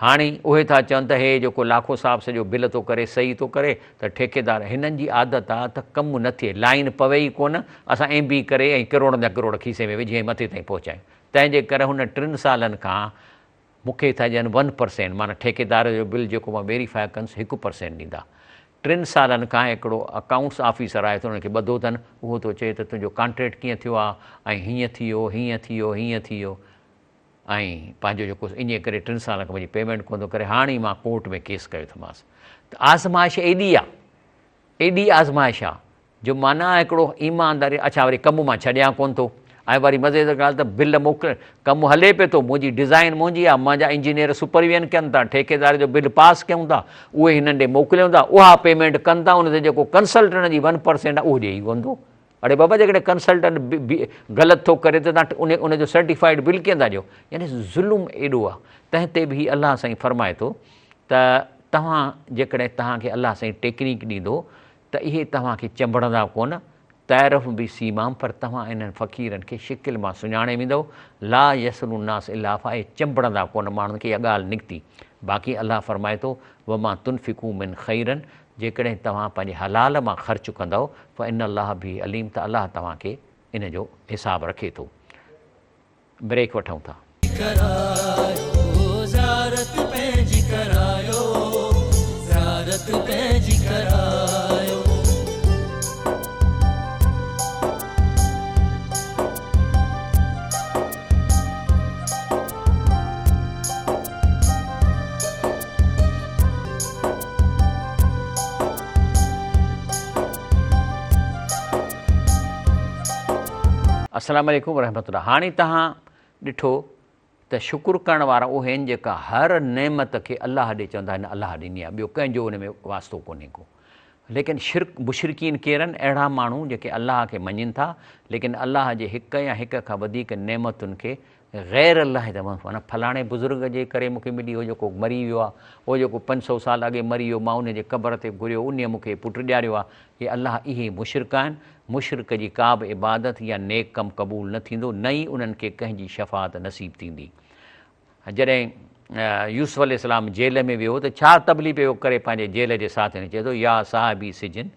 هاڻي اهي ٿا چون ته هي جيڪو لاکو صاحب سڄو بل ٿو ڪري صحيح ٿو ڪري ته ٺيڪيدار هنن جي عادت آ ته ڪم نه ٿئي لائين پوي ئي ڪونه اسان ايم بي ڪري ۽ ڪروڙن جا ڪروڙ کيسي ۾ وجهي ۽ مٿي تائين پهچايون تنهن جي ڪري هن ٽن سالن کان مون کي ٿا ڏين ون پرسينٽ معنيٰ ٺيڪيدار جو بل جيڪو مان ويريفاء ڪندس هڪ پرسينٽ ڏيندا. ٽن سالن کان هڪڙو اڪائونٽس آفيسر آهي ته ان کي ٻڌو اٿن اهو ٿو چئي ته تنهنجو ڪانٽريڪٽ ڪيئن ٿيو آ ۽ هيئن ٿي ويو هيئن ٿي ويو هيئن ٿي ويو ۽ پنهنجو جيڪو انهيء ڪري ٽن سالن کان منهنجي پيمينٽ ڪونه ٿو ڪري هاڻ ئي مان ڪورٽ ۾ ڪيس ڪيو اٿمانس ته آزمائش ايڏي آ ايڏي آزمائش آ جو معنيٰ هڪڙو ايمانداري اڇا وري ڪم مان ڇڏيان ڪونه ٿو ۽ وري مزي جي ڳالهه ته بل موڪل ڪم هلي پيو ٿو منهنجي ڊزائين منهنجي آ منهنجا انجنيئر سپرويزن ڪن ٿا ٺيڪيدار جو بل پاس ڪيون ٿا اهي هنن ڏي موڪليون ٿا اها پيمينٽ ڪن ٿا ان تي جيڪو ڪنسلٽنٽ جي ون پرسينٽ آ اهو ڏيئي ڪونه ٿو اڙي بابا جيڪڏهن ڪنسلٽنٽ غلط ٿو ڪري ته توهان ان جو سرٽيفائيڊ بل ڪيئن ٿا ڏيو يعني ظلم ايڏو آ تنهن تي به هي الله سائين فرمائي ٿو ته توهان جيڪڏهن توهان کي الله سائين ٽيڪنيڪ ڏيندو ته اهي توهان کي چنبڙندا ڪونه، تعرف بسيماهم پر توهان انهن فقيرن کي شڪل مان سڃاڻي ويندؤ، لا يسئلون الناس الحافا اهي چنبڙندا ڪونه ماڻهن کي اها ڳالهه نڪتي، باقي الله فرمائي ٿو، وما تنفقوا من خير جيڪڏهن توهان پنهنجي حلال مان خرچ ڪندؤ، فان الله به عليم ته الله توهان کي ان جو حساب رکي ٿو. بريڪ وٺون ٿا. ڪرايو زيارت پنهنجي ڪرايو زيارت پنهنجي ڪرايو. السلام عليڪم ورحمة الله هاڻي توهان ڏٺو ته شڪر ڪرڻ وارا اهي آهن جيڪا هر نعمت کي الله ڏي چوندا آهن الله ڏني آهي ٻيو ڪنهن جو ان ۾ واسطو ڪونهي ڪو ليڪن شرڪ مشرڪين ڪير آهن اهڙا ماڻهو جيڪي الله کي مڃين ٿا ليڪن الله جي هڪ يا هڪ کان وڌيڪ نعمتن کي غير الله جا معنيٰ فلاڻي بزرگ جي ڪري مون کي ملي هو جيڪو مري ويو آهي اهو جيڪو 500 سال اڳي مري ويو مان ان جي قبر تي گهريو انهيء مون کي پٽ ڏياريو آهي اي الله اهي مشرڪ آهن مشرڪ جي ڪا به عبادت يا نيڪ ڪم قبول نه ٿيندو نه ئي انهن کي ڪنهن جي شفاعت نصيب ٿيندي. جڏهن يوسف عليه السلام جيل ۾ ويو ته ڇا تبليغ پيو ڪري پنهنجي جيل جي ساٿين کي چئي ٿو يا صاحبي سجن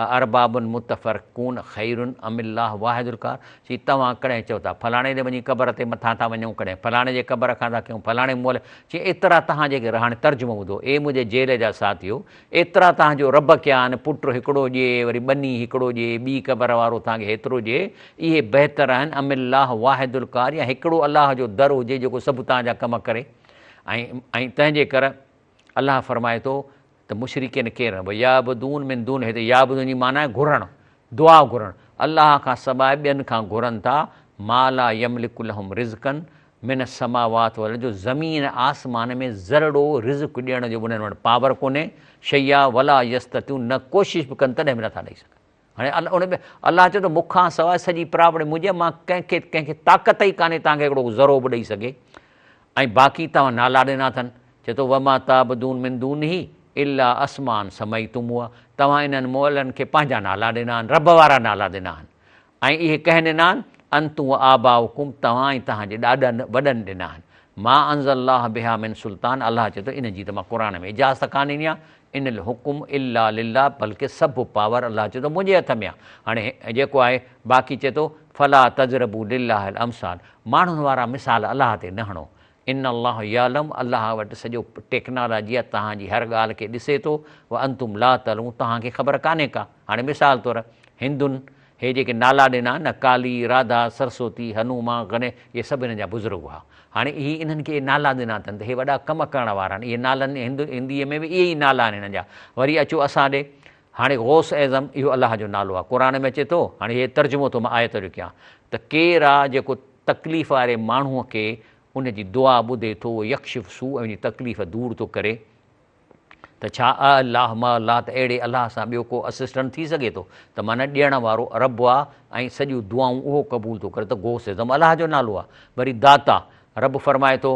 اارباب متفرقون خير ام الله واحد القهار چي توهان ڪڏهن چئو ٿا فلاڻي جي وڃي قبر تي مٿان ٿا وڃون ڪڏهن فلاڻي جي قبر کان ٿا ڪيون فلاڻي مئل چي ايترا توهان جيڪي رهاڻي ترجمو ٻڌو اي منهنجي جيل جا ساٿيو ايترا توهان جو رب ڪيا آهن، پٽ هڪڙو ڏئي، وري ٻني هڪڙو ڏئي، ٻي قبر وارو توهان کي هيترو ڏئي، اهي بهتر آهن، ام الله واحد القهار يا هڪڙو الله جو در هجي جيڪو سڀ توهان جا ڪم ڪري ۽ ۽ تنهن جي ڪر الله فرمائي ٿو ته مشرڪين ڪير ويعبدون من دون هتي يعبدون جي معنيٰ آهي گهرڻ، دعا گهرڻ، الله کان سواء ٻين کان گهرن ٿا، ما لا يملڪ لهم رزقا من السماوات والارض جو زمين ۽ آسمان ۾ ذرڙو رزق ڏيڻ جو به انهن وٽ پاور ڪونهي، شيئا ولا يستطيعون نه ڪوشش به ڪن تڏهن به نٿا ڏئي سگهن. هاڻي ان ۾ الله چئي ٿو مون کان سواء سڄي پراپرٽي منهنجي آهي مان ڪنهن کي ڪنهن کي طاقت ئي ڪانهي توهان کي هڪڙو ذرو به ڏئي سگهي ۽ باقي توهان نالا ڏنا اٿن چئي ٿو وما تعبدون من دونه الا اسماء سميتموها توهان انهن مئلن کي پنهنجا نالا ڏنا آهن رب وارا نالا ڏنا آهن ۽ اهي ڪنهن ڏنا آهن؟ انتم وآباؤڪم، توهان ۽ توهان جي ڏاڏن وڏن ڏنا آهن. ما انزل الله بها من سلطان، الله چئي ٿو ان جي ته مان قرآن ۾ اجازت ڪانه ڏني آهي، ان الحڪم الا لله بلڪه سڀ پاور الله چئي ٿو منهنجي هٿ ۾ آهي. هاڻي جيڪو آهي باقي چئي ٿو فلا تضربوا لله الامثال ماڻهن وارا مثال الله تي نه هڻو، ان الله يعلم الله وٽ سڄو ٽيڪنالاجي آهي توهان جي هر ڳالهه کي ڏسي ٿو وانتم لا تعلمون توهان کي خبر ڪانهي ڪا. هاڻي مثال طور هندن هي جيڪي نالا ڏنا آهن نه ڪالي، راڌا، سرسوتي، هنومان، گنيش اهي سڀ هنن جا بزرگ هئا. هاڻي اهي انهن کي اهي نالا ڏنا اٿن ته هي وڏا ڪم ڪرڻ وارا آهن. اهي نالن هند هنديء ۾ به اهي ئي نالا آهن هنن جا. وري اچو اسان ڏي. هاڻي غوث اعظم اهو الله جو نالو آ قرآن ۾ اچي ٿو هاڻي هي ترجمو ٿو مان آيت جو ڪيان ته ڪير آ جيڪو تڪليف واري ماڻهو کي ان جي دعا ٻڌي ٿو يڪشف سوء ۽ ان جي تڪليف دور ٿو ڪري ته ڇا ا الله ما الله ته اهڙي الله سان ٻيو ڪو اسسٽنٽ ٿي سگهي ٿو ته معنيٰ ڏيڻ وارو رب آ ۽ سڄيون دعائون اهو قبول ٿو ڪري ته غوث اعظم الله جو نالو آ وري داتا رب فرمائي ٿو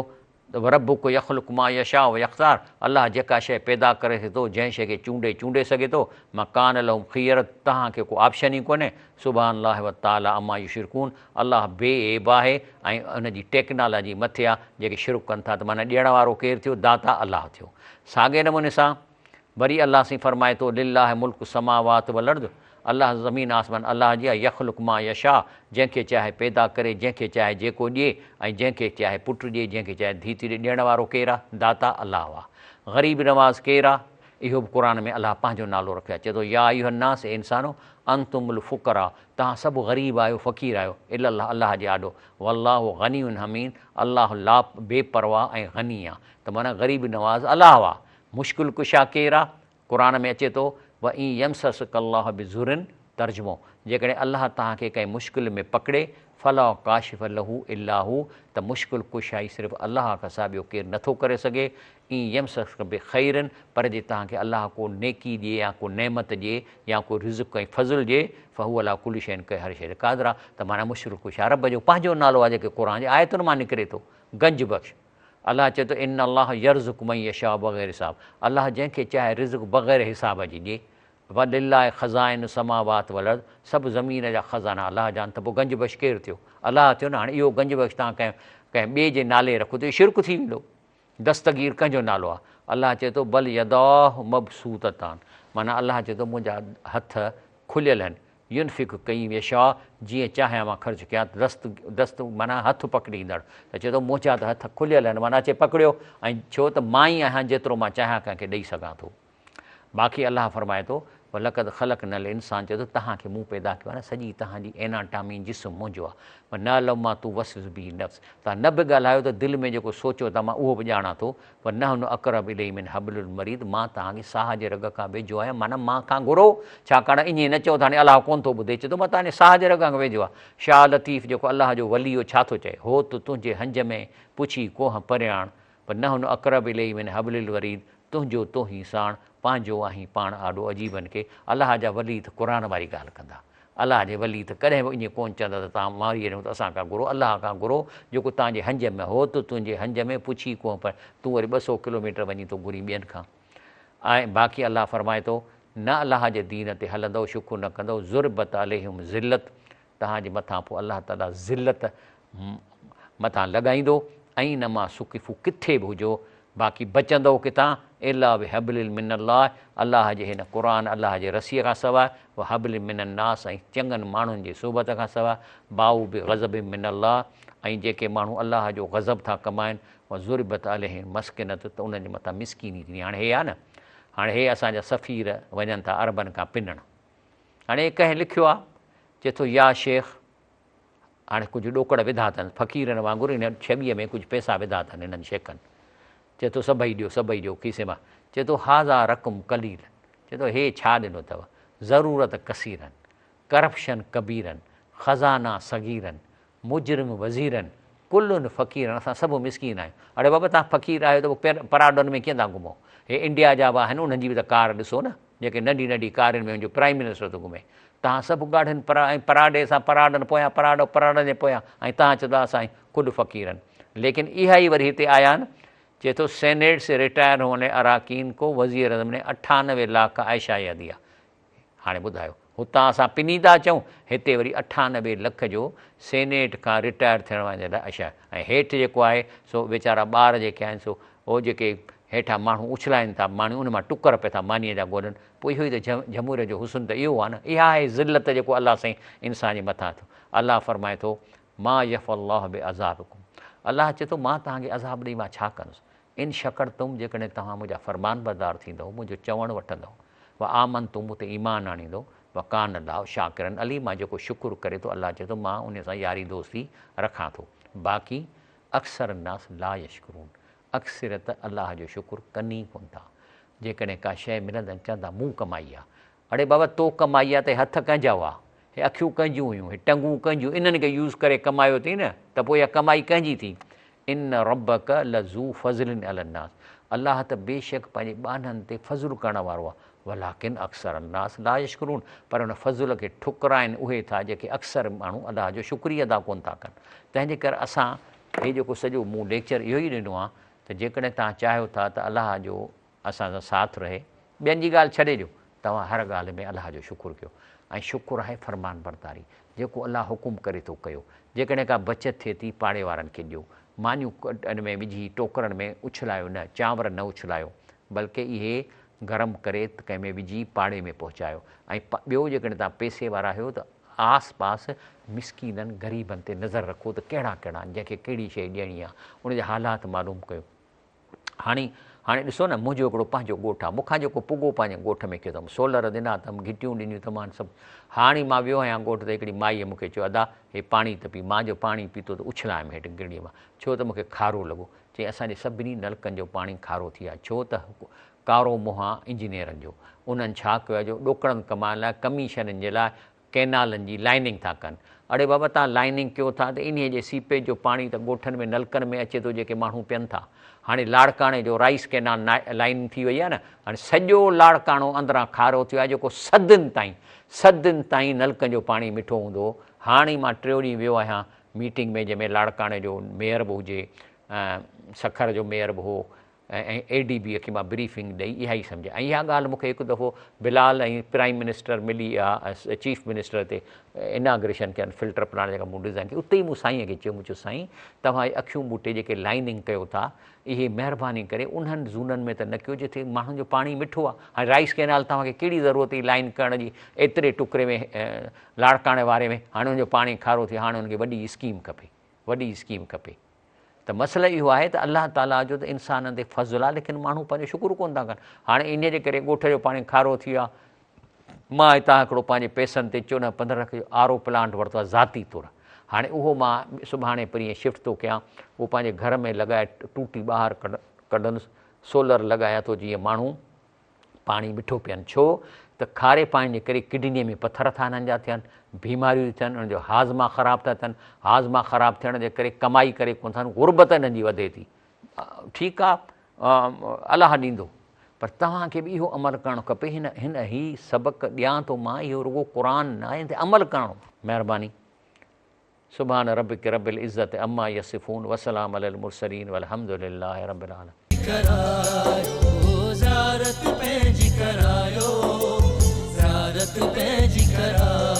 ته وربک يخلق ما يشاء ويختار الله جيڪا شيء پيدا ڪري سگهي ٿو، جنهن شيء کي چونڊي چونڊي سگهي ٿو، ما ڪان لهم خيرت توهان کي ڪو آپشن ئي ڪونهي، سبحان الله وتعالي عما يشرڪون الله بي عيب آهي ۽ ان جي ٽيڪنالاجي مٿي آهي، جيڪي شرڪ ڪن ٿا ته معنيٰ ڏيڻ وارو ڪير ٿيو؟ داتا الله ٿيو. ساڳئي نموني سان وري الله سائين فرمائي ٿو، لله ملڪ السماوات والارض، الله زمين آسمان الله جي آهي، يخلق ما يشاء، جنهن کي چاهي پيدا ڪري، جنهن کي چاهي جيڪو ڏئي ۽ جنهن کي چاهي پٽ ڏئي، جنهن کي چاهي ڌيء ٿي ڏئي، ڏيڻ وارو ڪير آهي؟ داتا الله آهي. غريب نواز ڪير آهي؟ اهو به قرآن ۾ الله پنهنجو نالو رکيو آهي، چئي ٿو، يا ايها الناس، اي انسانو، انتم الفقراء، توهان سڀ غريب آهيو، فقير آهيو، الي الله، الله جي آڏو، والله غني حميد، الله لا بي پرواهه ۽ غني آهي، ته معنيٰ غريب نواز الله آهي. مشڪل ڪشا ڪير آ؟ قرآن ۾ اچي ٿو، وَإِن يَمْسَسْكَ اللَّهُ بِضُرٍّ ترجمو، جيڪڏهن الله توهان کي ڪنهن مشڪل ۾ پڪڙي، فَلَا ڪاشف لَهُ إِلَّا هُوَ ته مشڪل ڪشائي صرف الله کان سواء ٻيو ڪير نٿو ڪري سگهي، إِن يَمْسَسْكَ بِخَيْرٍ پر جي توهان کي الله ڪو نيڪي ڏئي يا ڪو نعمت ڏئي يا ڪو رزق ۽ فضل ڏئي، فَهُوَ عَلَىٰ كُلِّ شَيْءٍ قَدير هر شيء تي قادر آ ته معنيٰ مشڪل ڪشا رب جو پنهنجو نالو آ جيڪي قرآن جي آيتن مان نڪري ٿو، گنج بخش. الله چئي ٿو، ان الله يرزق من يشاء بغير حساب الله جنهن کي چاهي رزق بغير حساب جي ڏئي. ولله خزائن السماوات والارض سڀ زمين جا خزانا الله جا آهن ته پوء گنج بخش ڪير ٿيو؟ الله ٿيو نه هاڻي اهو گنج بخش توهان ڪنهن ڪنهن ٻئي جي نالي رکو ته اهو شرڪ ٿي ويندو. دستگير ڪنهن جو نالو آهي؟ الله چئي ٿو، بل يداه مبسوطتان معنيٰ الله چئي ٿو منهنجا هٿ کليل آهن ينفق ڪيف يشاء جيئن چاهيان مان خرچ ڪيان دست دست معنيٰ هٿ پڪڙيندڙ ته چئي ٿو منهنجا ته هٿ کليل آهن معنيٰ اچي پڪڙيو ۽ ڇو ته مان ئي آهيان جيترو مان چاهيان ڪنهن کي ڏئي سگهان ٿو باقي الله فرمائي ٿو ولقد خلقنا الانسان چئي ٿو توهان کي مون پيدا ڪيو آهي نه سڄي توهان جي ايناٽامي جسم منهنجو آهي ونعلم ما توسوس به نفس توهان نه به ڳالهايو ته دل ۾ جيڪو سوچو ٿا مان اهو به ڄاڻان ٿو ونحن اقرب اليه من حبل المريد مان توهان کي ساهه جي رڳ کان ويجهو آهيان معنيٰ مان کان گهرو ڇاڪاڻ ائين نه چئو ته هاڻي الله ڪونه ٿو ٻڌي چئي ٿو مان توهان جي ساهه جي رڳ کان ويجهو آهيان شاهه لطيف جيڪو الله جو ولي هو ڇا ٿو چئي هوت تنهنجي هنج ۾ پڇي ڪوهه پرياڻ ونحن اقرب اليه من حبل الوريد تنهنجو توهين ساڻ پنهنجو آهين پاڻ آڏو عجيبن کي الله جا ولي ته قرآن واري ڳالهه ڪندا الله جي ولي ته ڪڏهن به ائين ڪونه چوندا ته توهان ماري وڃو ته اسان کان گهرو، الله کان گهرو جيڪو توهان جي هنج ۾ هو ته تنهنجي هنج ۾ پڇي ڪونه پر تون وري 200 ڪلوميٽر وڃي ٿو گهرين ٻين کان. ۽ باقي الله فرمائي ٿو، نه الله جي دين تي هلندؤ شڪر نه ڪندؤ، ضربت عليهم ذلت توهان جي مٿان پوء الله تعاليٰ ذلت مٿان لڳائيندو، اينما ثقفوا ڪٿي به هجو، باقي بچندؤ ڪٿان، الا بحبل من الله الله جي هن قرآن الله جي رسيء کان سواء، وحبل من الناس ۽ چڱن ماڻهن جي صحبت کان سواء، باءوا بغضب من الله ۽ جيڪي ماڻهو الله جو غضب ٿا ڪمائن، وضربت عليهم المسڪنة ته انهن جي مٿان مسڪيني ٿيندي. هاڻي هي آهي نه، هاڻي هي اسان جا سفير وڃن ٿا عربن کان پنڻ. هاڻي ڪنهن لکيو آ، چئي ٿو يا شيخ! هاڻي ڪجهه ڏوڪڙ وڌا اٿن، فقيرن وانگر ان ڇٻيء ۾ ڪجهه پئسا وڌا اٿن هنن شيخن. چئي ٿو سڀئي ڏيو، سڀئي ڏيو کيسي مان. چئي ٿو هذا رقم قليل. چئي ٿو هي ڇا ڏنو اٿو؟ ضرورت ڪثيرن، ڪرپشن ڪبيرن، خزانا صغيرن، مجرم وزيرن، ڪلن فقيرن، اسان سڀ مسڪين آهيون. اڙي بابا توهان فقير آهيو ته پوء پراڊن ۾ ڪيئن ٿا گهمو؟ هي انڊيا جا به آهن انهن جي به ته ڪار ڏسو نه، جيڪي ننڍي ننڍي ڪارين ۾ ان جو پرائيم منسٽر ٿو گهمي. توهان سڀ ڳاڙهن ۽ پراڊي سان پراڊن پويان پراڊو پراڊن جي پويان ۽ توهان چئو ٿا اسان خود فقيرن. ليڪن اها ئي وري هتي آيا آهن. چئي ٿو سينيٽ سي رٽائر هوني اراڪين ڪو وزير اعظم ني 98 لاک عائشه ديا. هاڻي ٻڌايو هتان اسان پني ٿا اچون هتي وري 98 لک جو سينيٽ کان رٽائر ٿيڻ وارن جي لاء اشا ۽ هيٺ جيڪو آهي سو ويچارا ٻار جيڪي آهن سو هو جيڪي هيٺان ماڻهو اڇلائن ٿا ماڻهو ان مان ٽڪر پيا ٿا مانيء جا ڳولن پوء اهو ئي ته جمهوريت جو حسن ته اهو آهي نه اها آهي ذلت جيڪو الله سائين انسان جي مٿان ٿو الله فرمائي ٿو ما يفعل الله بعذابڪم الله چئي ٿو مان توهان کي عذاب ڏئي مان ڇا ڪندس ان شڪرتم جيڪڏهن توهان منهنجا فرمانبردار ٿيندؤ، منهنجو چوڻ وٺندؤ، وآمنتم مون تي ايمان آڻيندؤ، وڪان الله شاڪرا عليما جيڪو شڪر ڪري ٿو الله چئي ٿو مان انهي سان ياري دوستي رکان ٿو. باقي اڪثر الناس لا يشڪرون اڪثريت الله جو شڪر ڪن ئي ڪونه ٿا. جيڪڏهن ڪا شيء ملندن چوندا مون ڪمائي آ. اڙي بابا تو ڪمائي آ ته هي هٿ ڪنهن جا هئا؟ هي اکيون ڪنهن جون هيون؟ هي ٽنگون ڪنهن جون؟ انهن کي يوز ڪري ڪمايو اٿئي نه ته پوء اها ڪمائي ڪنهن جي ٿي؟ ان ربک لذو فضل علي الناس الله ته بيشڪ پنهنجي ٻانهن تي فضل ڪرڻ وارو آهي ولڪن اڪثر الناس لا يشڪرون پر ان فضل کي ٺڪرائن اهي ٿا جيڪي اڪثر ماڻهو الله جو شڪريه ادا ڪونه ٿا ڪن تنهن جي ڪري اسان هي جيڪو سڄو مون ليڪچر اهو ئي ڏنو آهي ته جيڪڏهن توهان چاهيو ٿا ته الله جو اسان سان ساٿ رهي، ٻين جي ڳالهه ڇڏي ڏيو، توهان هر ڳالهه ۾ الله جو شڪر ڪيو ۽ شڪر آهي فرمانبرداري، جيڪو الله حڪم ڪري ٿو ڪيو، جيڪڏهن ڪا بچت ٿئي ٿي پاڙي وارن کي ڏيو، مانيون ان ۾ وجهي ٽوڪرن ۾ اڇلايو نه، چانور نه اڇلايو، بلڪه اهي گرم ڪري ڪنهن ۾ وجهي پاڙي ۾ پهچايو ۽ ٻيو جيڪڏهن توهان پئسي وارا آهيو ته آس پاس مسڪينن غريبن تي نظر رکو ته ڪهڙا ڪهڙا آهن، جنهن کي ڪهڙي شيء ڏيڻي آهي، ان جا حالات معلوم ڪيو. هاڻي هاڻي ڏسو نه منهنجو هڪڙو پنهنجو ڳوٺ آهي مون کان جيڪو پڳو پنهنجي ڳوٺ ۾ ڪيو اٿم سولر ڏنا اٿم گهٽيون ڏنيون اٿم سڀ هاڻي مان ويو آهيان ڳوٺ ته هڪڙي مائيء مون کي چيو ادا هي پاڻي ته پي مان جو پاڻي پيتو ته اڇلايم هيٺ گرڙيء مان ڇو ته مون کي کارو لڳو چيائين اسان جي سڀني نلڪن جو پاڻي کارو ٿي ويو آهي ڇو ته ڪارو منهن آهي انجنيئرن جو انهن ڇا ڪيو آهي جو ڏوڪڙن ڪمائڻ لاء ڪميشنن جي لاء ڪئنالن جي لائننگ ٿا ڪن. اڙي بابا توهان لائننگ ڪيو ٿا ته انهيء جي سيپيج جو پاڻي ته ڳوٺن ۾ نلڪن ۾ اچي ٿو جيڪي ماڻهو پين ٿا. هاڻي لاڙڪاڻي جو رائيس ڪئنال لائننگ ٿي وئي آهي نه هاڻي سڄو لاڙڪاڻو اندران کارو ٿيو آهي جيڪو صدين تائين صدين تائين نلڪن جو پاڻي مٺو هوندو هو. هاڻي مان ٽيون ڏينهن ويو آهيان ميٽنگ ۾ جنهن ۾ لاڙڪاڻي جو ميئر به هجي ۽ سکر جو ميئر به هو ۽ اي ڊي بي کي مان بريفنگ ڏئي اها ئي سمجهه ۽ اها ڳالهه مون کي هڪ دفعو بلال ۽ پرائيم منسٽر ملي اها چيف منسٽر تي اناگريشن ڪين فلٽر پلانٽ جيڪا مون ڊزائن ڪئي اتي ئي مون سائين کي چيو مون چيو سائين توهان اهي اکيون ٻوٽي جيڪي لائننگ ڪيو ٿا اهي مهرباني ڪري انهن زونن ۾ ته نه ڪيو جتي ماڻهن جو پاڻي مٺو آهي هاڻي رائيس ڪينال توهان کي ڪهڙي ضرورت هئي لائن ڪرڻ جي ايتري ٽڪري ۾ لاڙڪاڻي واري ۾ هاڻي ان جو پاڻي کارو ٿي هاڻي ان کي وڏي اسڪيم کپي وڏي اسڪيم کپي ته مسئلو اهو آهي ته الله تعاليٰ جو ته انسانن تي فضل آهي ليڪن ماڻهو پنهنجو شڪر ڪونه ٿا ڪن. هاڻي انهيء جي ڪري ڳوٺ جو پاڻي کارو ٿي ويو آهي. مان هتان هڪڙو پنهنجي پئسن تي چوڏهن پندرهن لک جو آر او پلانٽ ورتو آهي ذاتي طور. هاڻي اهو مان سڀاڻي پرينء شفٽ ٿو ڪيان. اهو پنهنجي گهر ۾ لڳائي ٽوٽي ٻاهر ڪڍندس. سولر لڳايان ٿو جيئن ماڻهو پاڻي مٺو پيئن ڇو ته کاري پاڻي جي ڪري ڪڊنيء ۾ پٿر ٿا انهن جا ٿين، بيماريون ٿيون ٿين، انهن جو هاضما خراب ٿا ٿين، هاضما خراب ٿيڻ جي ڪري ڪمائي ڪري ڪونه ٿا غربت انهن جي وڌي ٿي. ٺيڪ آ الله ڏيندو پر توهان کي به اهو عمل ڪرڻ کپي هن هن هي سبق ڏيان ٿو مان اهو رڳو قرآن نه آهي ان تي عمل ڪرڻو. مهرباني. سبحان ربک رب العزت عما يصفون وسلام علي المرسلين والحمد لله رب العالمين. ڪرايو زيارت پنهنجي ڪرايو زيارت پنهنجي ڪرايو.